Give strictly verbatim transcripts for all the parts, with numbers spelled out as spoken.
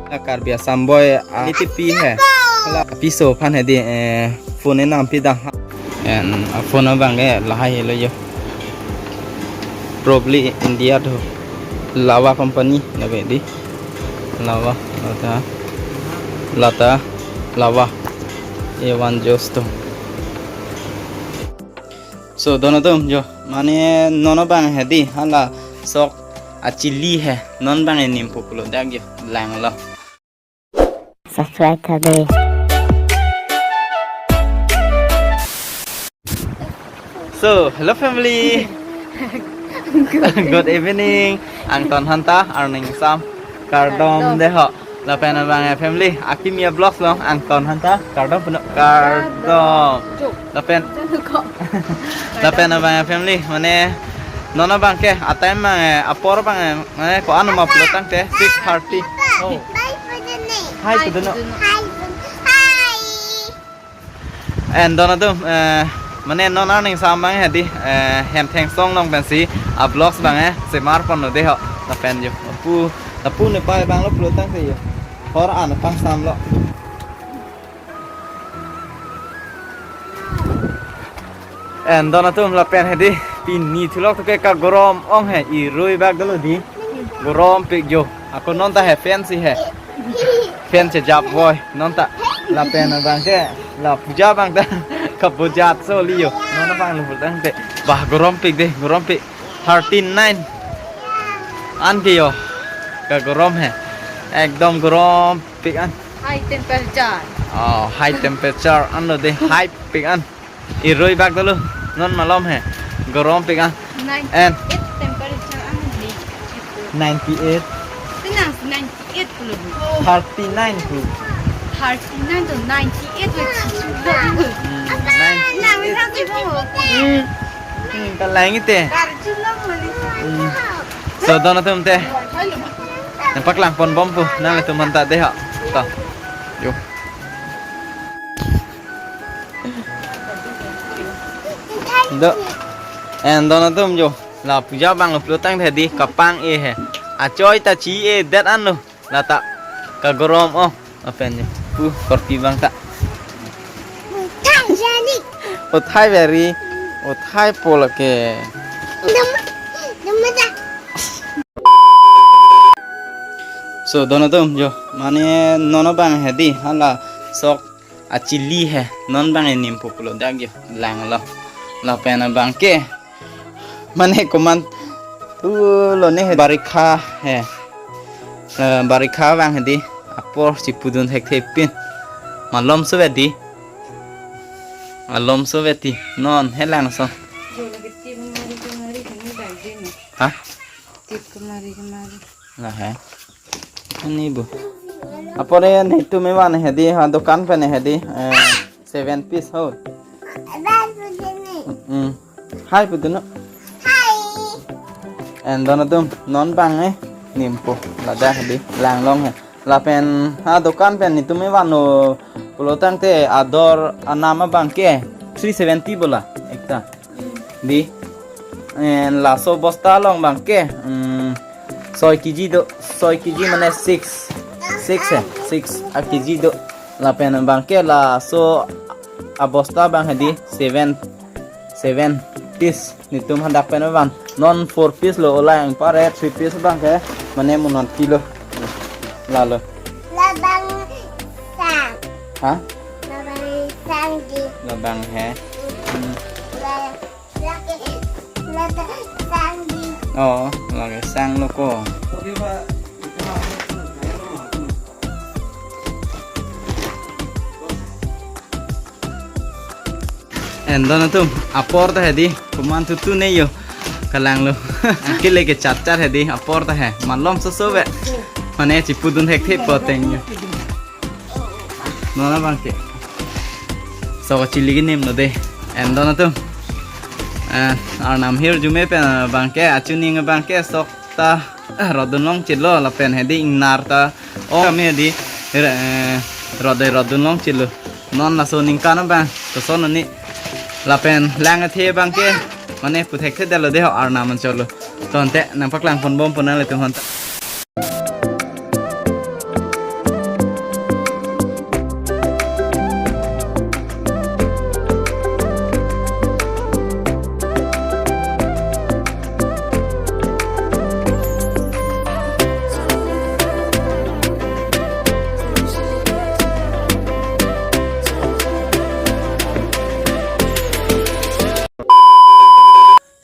La Karbi Assam boy, ah, iti pi he. La piso aphan hedi, eh, phone enam pi dang. And, ah, phone abang ke lahai helo yo. Probably India do. Lawa company, labe di. Lawa, lata. Lata, Lawa. A one Joss do. So, don atum jo, mane non abang hedi, hala sok achili he, non abang enim pulo dak jo, langlo. Subscribe tha de. So, hello family. Good evening. Angton hanta, arning sam. Kardom de ho. Lapen abang ya family, Akimi a vlogs along angton hanta, kardom puno, kardom. Lapen, lapen abang ya family, mane non abang ke, a time abang, eh, apor abang, eh, mane ko-an ma pulo tangte six thirty. Oh. Hi, puduno. And don atum, eh, mane non arning sam abang hedi, eh, Hemthengsong along pensi a vlogs abang, eh, semar ponlo de ho. Lapen jo, lapu, lapu ne pai abang lo pulo tangte jo. Hor an pangsamlo. And don atum lapen hedi, pini thulok to ke kagorom ong he, irui bak dolo di. Gorom pik jo. Ako non ta he fan si he. Fan si jap boy. Non ta lapen abang ke, la puja abang ta kabujat so liyo. Non abang lo tangte. Bah, gorom pik de, gorom pik. Thirty nine. An ke jo. Kagorom he. Ekdom gorom pik an. High temperature. Oh, high temperature. An lo de high pik an. Irui bak dolo. Non malom he. Gorom pik an. And ninety-eight temperature an le. Ninety-eight. Tenang, ninety-eight pulo. Thirty nine pu. Thirty nine to ninety-eight lo chichu lo. Hmm, ninety-eight. Nang misang si po. Hmm. Hmm, kalang ite. Karju lo mali. Hmm. So, don atum te. Nangpaklang pon bom pu. Nanglitum hanta de ho. To. Jo. Do. And don atum jo. La puja abang lo pulo tangte di kapang e he. Achoi ta chi-e det an lo. Lata kagorom ong. Lapen jo. Pu korpi abang ta. Uthai jani. Uthai beri. Uthai po lake. Dam-, dam ta. So, don atum jo. Mane non abang hedi. Hala sok achili he, non abang enim pulo dak jo, langlo. Lapen abang ke, mane komantu lo ne he, barikha he. Eh, barikha abang hedi, apor chipudun thekthe pin. Malom so vedi. Malom so vedi, non he langso. Ha? Tip kemari, kemari. Lahai. Ani bu. Apor netum evan hedi, ha, dokan pen hedi, eh, seven piece ho. Hmm. Hai puduno. Hai. And don atum non abang, eh, nimpo. Ladak hedi, langlong he. Lapen, ha, dokan pen netum evan lo pulo tangte ador anam abang ke three seventy bola ekta. Di, eh, laso bosta along abang ke, hmm, soi kg do, soi kg mane six, six he, six a kg do. Lapen abang ke laso abosta abang hedi seven, seven piece. Netum hadak pen abang. Non four piece lo, ola yang pare three piece abang ke, mane mo non kilo. Lalo. Labang sang. Ha? Labang sang di. Labang he. Hmm. La-, lagi, labang sang di. Oh, lagi sang lo ko. And don atum, apor ta hedi, komantu tu ne jo, kalanglo. Kile ke chat chat hedi, apor ta he, malom soso ve. Mane chipudun thekthe po teng jo. Non abang ke. So chili ke nim lo de. And don atum. Eh, arnam hirjume pen abang ke, achuning abang ke sok ta, eh, rodun long chilo lapen hedi ingnar ta. Oh, kami hedi, eh, rode rodun long chilo. Non laso ningkan abang, koson ani. Lapen lang athe abang ke, mane pu thekthe detlo de ho arnam anchot lo. To ante, nangpaklang pon bom pon nanglitum hanta.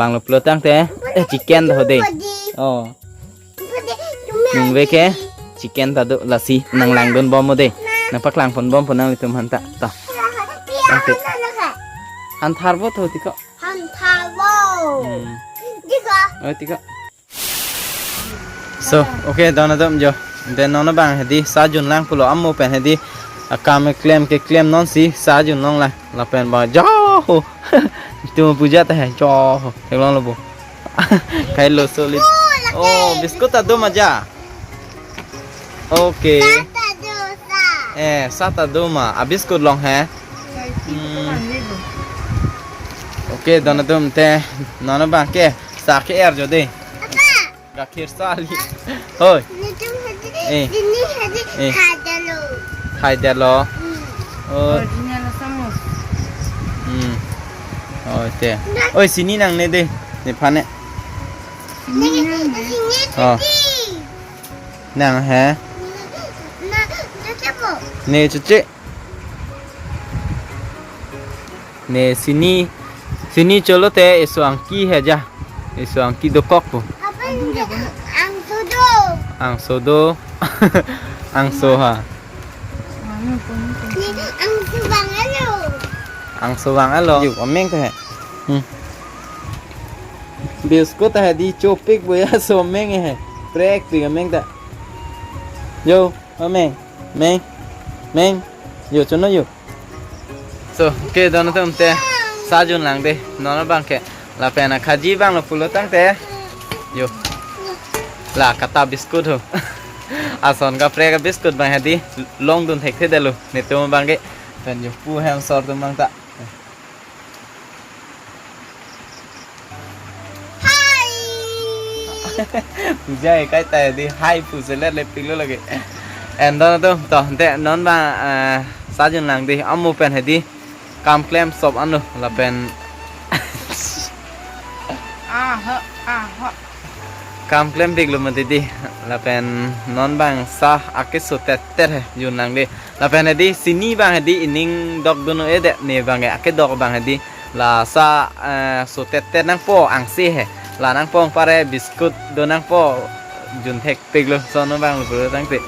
abang lo pulo tangte, eh, chicken do de. Oh. Nungve ke chicken ta do, lasi nanglangdun bom mo de. Nangpaklang pon bom po nanglitum aphan ta. To. Tangte. Hanthar bo tho tiko. Hanthar bo. Hmm. Tiko. Oh, tiko. So, okay, don atum jo. Then non abang hedi sa junlang pulo, amo pen hedi akam keklem keklem non si sa junlong la. Lapen ba jo ho. Itum puja ta he jo ho. Theklonglo bo. Kailo solid. Oh, biscuit ta do ma ja. Okay. Sa ta do sa. Eh, sa ta do ma. A biscuit long he. Hmm. Okay, don atum te non abang ke sa ke-er jo de. Apa? Gakhir sali. Hoi. Netum hadi, eh, sini hadi, eh, khai dalo. Khai dalo. Hmm. Oh. Original Assamese. Hmm. Oh, te. Oi, sini nangne de. Nephan ne. Sini nangne. Sini, oh, hadi. Nang he. Na, na, na, na, na. Ne chuche. Ne sini, sini cholo te eso angki he ja. Eso angki dokok po. Apa ini? Angso do. Angso do. Angso ha. Ini angso bang alo. Angso bang alo. Yuk, ameng te he. Hmm. Biscuit ta hedi chopik boya so meng he. Prek pik ameng ta. Yo, ameng. Meng. Meng. Yo, chono yo. So, okay, don atum te sa junlang de, non abang ke. Lapen akhaji abang lo pulo tangte. Yo. La kata biscuit ho. Ason kaprek a biscuit abang hedi longdun thekthe detlo. Netum abang ke. Pen yo pu hem asor atum abang ta. Hai. Puja ekai ta hedi hai pu selet le pilo lagi. And don atum to, te non abang, eh, sa junlang de, amo pen hedi kam klem sop anlo lapen. Ah, ha, ah, ha. Kam klem pik lo mati di. Lapen non abang sa akeso tet tet he junlang de. Lapen hedi sini abang hedi ining dokdun un-e det, ne abang ke akedok abang hedi. La sa, eh, so tet tet nangpo angse he. La nangpo pare biscuit do nangpo, jun thekpik lo, son abang lo pulo tangte.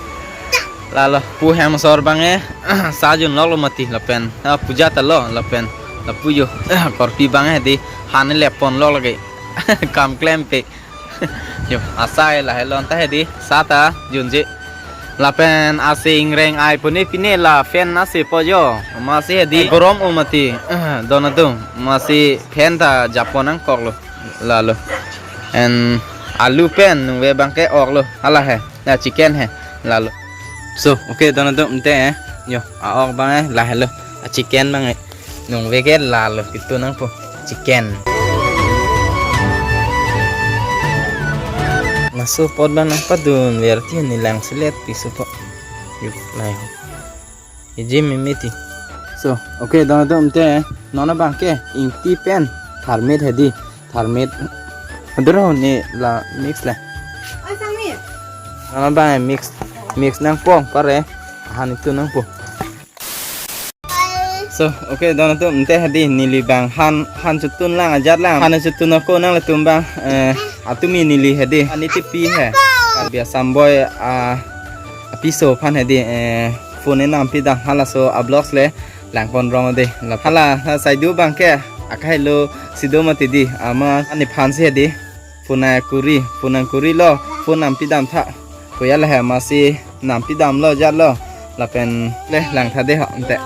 Lalo pu hem asor abang e sa junlok lo mati lapen, ah, puja ta lo lapen. Lapu yo, korpi abang hedi han le ponlok lagi. Kam klem pik. Yo, asai lahelo anta hedi sa ta junji. Lapen ase ingreng ai pune pine la fan ase po jo. Amatsi hedi gorom un mati. Don atum. Amatsi fan ta japon nangkok lo. Lalo. And alu pen nungve abang ke ok lo. Hala he. La chicken he. Lalo. So, okay, don atum te, eh. Yo, a-ok abang, eh, lahelo. A chicken abang eh. Nung veke lalo pitu nangpo. Chicken. Maso pot abang nangpadun ver ti ni lang selet piso po. Yuk lai ho. Iji mimiti. So, okay, don atum te. Non abang ke ingti pen tharmit hedi. Tharmit. Adoro ni la mix le. Oi, Sangmi. Non abang eh mix. Mix nangpo pare. Han itu nangpo. So, okay, don atum te hedi neli abang han, han chotun lang ajat lang. Han chotun ako nanglitum abang, eh, atumi neli hedi. Ani tipi he. Karbi Assam Boy, ah, apiso aphan hedi, eh, phone enam pidam halaso a-vlogs le langpon rong de. La hala, ha saidu abang ke. Akai lo sido mati di. Ama ani aphan si hedi. Phone nangkuri, phone nangkuri lo, phone enam pidam tha. Koya la he masi enam pidam lo ajat lo. Lapen le lang tha de ho ante.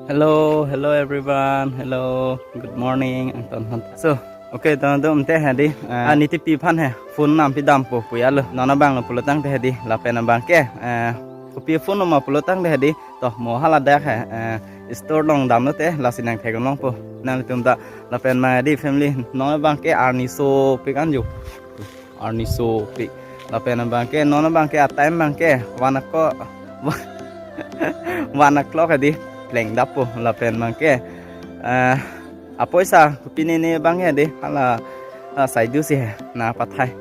Hello, hello everyone. Hello, good morning. Angton hon. So, okay, don atum te hedi. Eh, ani tipi aphan he. Phone enam pidam po koya lo. Non abang lo pulo tangte hedi. Lapen abang ke. Eh, kopi phone ma pulo tangte hedi. To, mo hala dak he, eh, store along damlo te, lasi nangthek longpo. Nanglitum ta, lapen ma di family, non abang ke arni sopik anjo. Arni sopik. Lapen abang ke, non abang ke, a-time abang ke, one o'clock, one o'clock hedi, pleng dappo. Lapen abang ke, eh, apoisa, kopi nene abang hedi, hala, ah, saidu si he, nangpathai.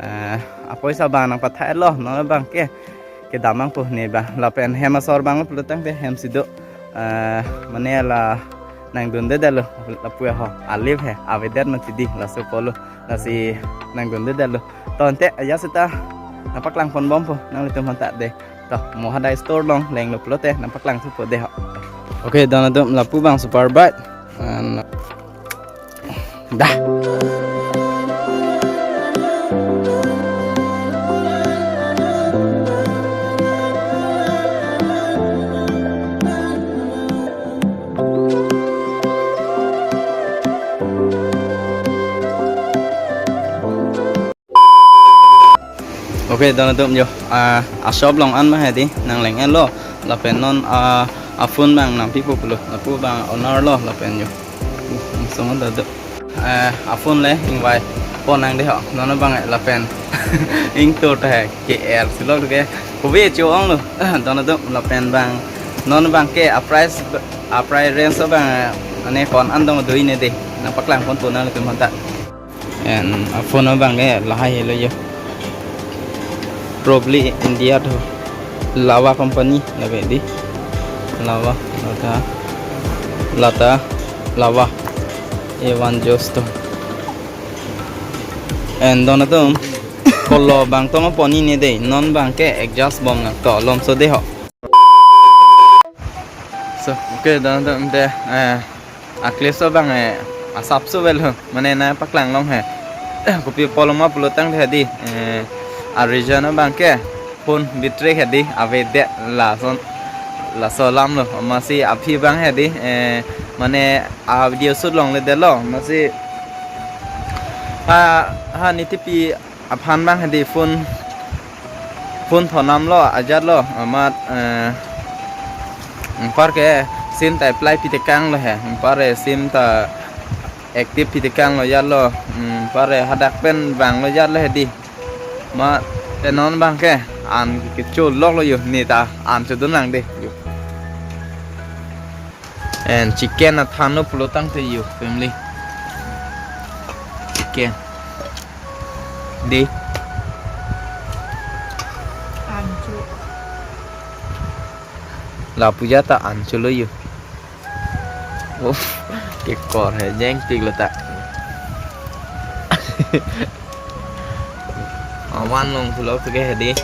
Eh, apoisa abang nangpathai lo, non abang ke, kedam nangpo ne abang. Lapen hem asor abang lo pulo tangte hem sido. Eh, mane la nangdundedetlo, lapu ho. Alip he, avedet mati di, laso pulo. Lasi nangdundedetlo. To ante, ajat seta nangpaklang ponbompo, nanglitum aphan ta de. To, mo hadak store along, lenglo pulote, nangpaklang thupo de ho. Okay, don atum lapu abang super bike. And dah. Okay, don atum yo. Ah, a-shop along an ma hedi, nangleng-etlo. Lapen non, ah, a-phone abang nangpipo pulo. Lapu abang owner lo, lapen yo. Uh, langsung ada do. Eh, a-phone le, ingvai pon nang de ho. Non abang eh, lapen. Ingtur ta he, K L si lo ke. Kobe cho-ong lo. Don atum lapen abang. Non abang ke a-price, a-price range abang, eh, ane kon an dong do ne de. Nangpaklang ponpo nanglitum aphan ta. And a-phone abang ke lahai helo yo. Probably India to Lava company labe di. Lava, Lata, Lata, Lava. A one Joss to. And don atum kolo abang tong pon ne de. Non abang ke adjust bom nangto lomso de ho. So, okay, don atum te, eh, a-clip so abang, eh, asap so vel ho, mane nangpaklang long he. Kopi pulo ma pulo tangte hedi, eh, a-reason abang ke, phone battery hedi, avedet lason, laso alam lo, masi aphi abang hedi, eh, mane a-video shoot longledetlo, masi, ha, ha nitipi aphan abang hedi phone, phone thonam lo, ajat lo, amat, eh, anpar ke sim ta apply pitekang lo he, anpar ke sim ta active pitekang lo ajat lo, anpar ke hadak pen vanglo ajat lo hedi. Ma te non abang ke an kecho lok lo yo, ne ta an chodun lang de yo. And chicken athan lo pulo tangte yo, family. Chicken. De. Ancho. Lapu ajat ta ancho lo yo. Uff, kekor he, jengpik lo ta. Awan long pulo ke hedi.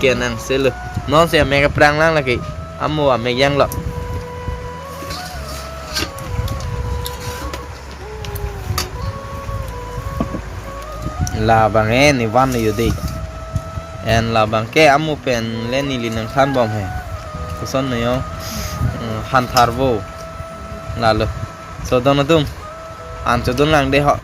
Ke nang selo. Non si amek aphrang lang lagi. Amu amek yang lo. Labang eh ne van yo de. And labang ke amu pen le neli nangthan bom he. Koson no yo. Hmm, han tharvo. Lalo. So don atum. An chodun lang de ho.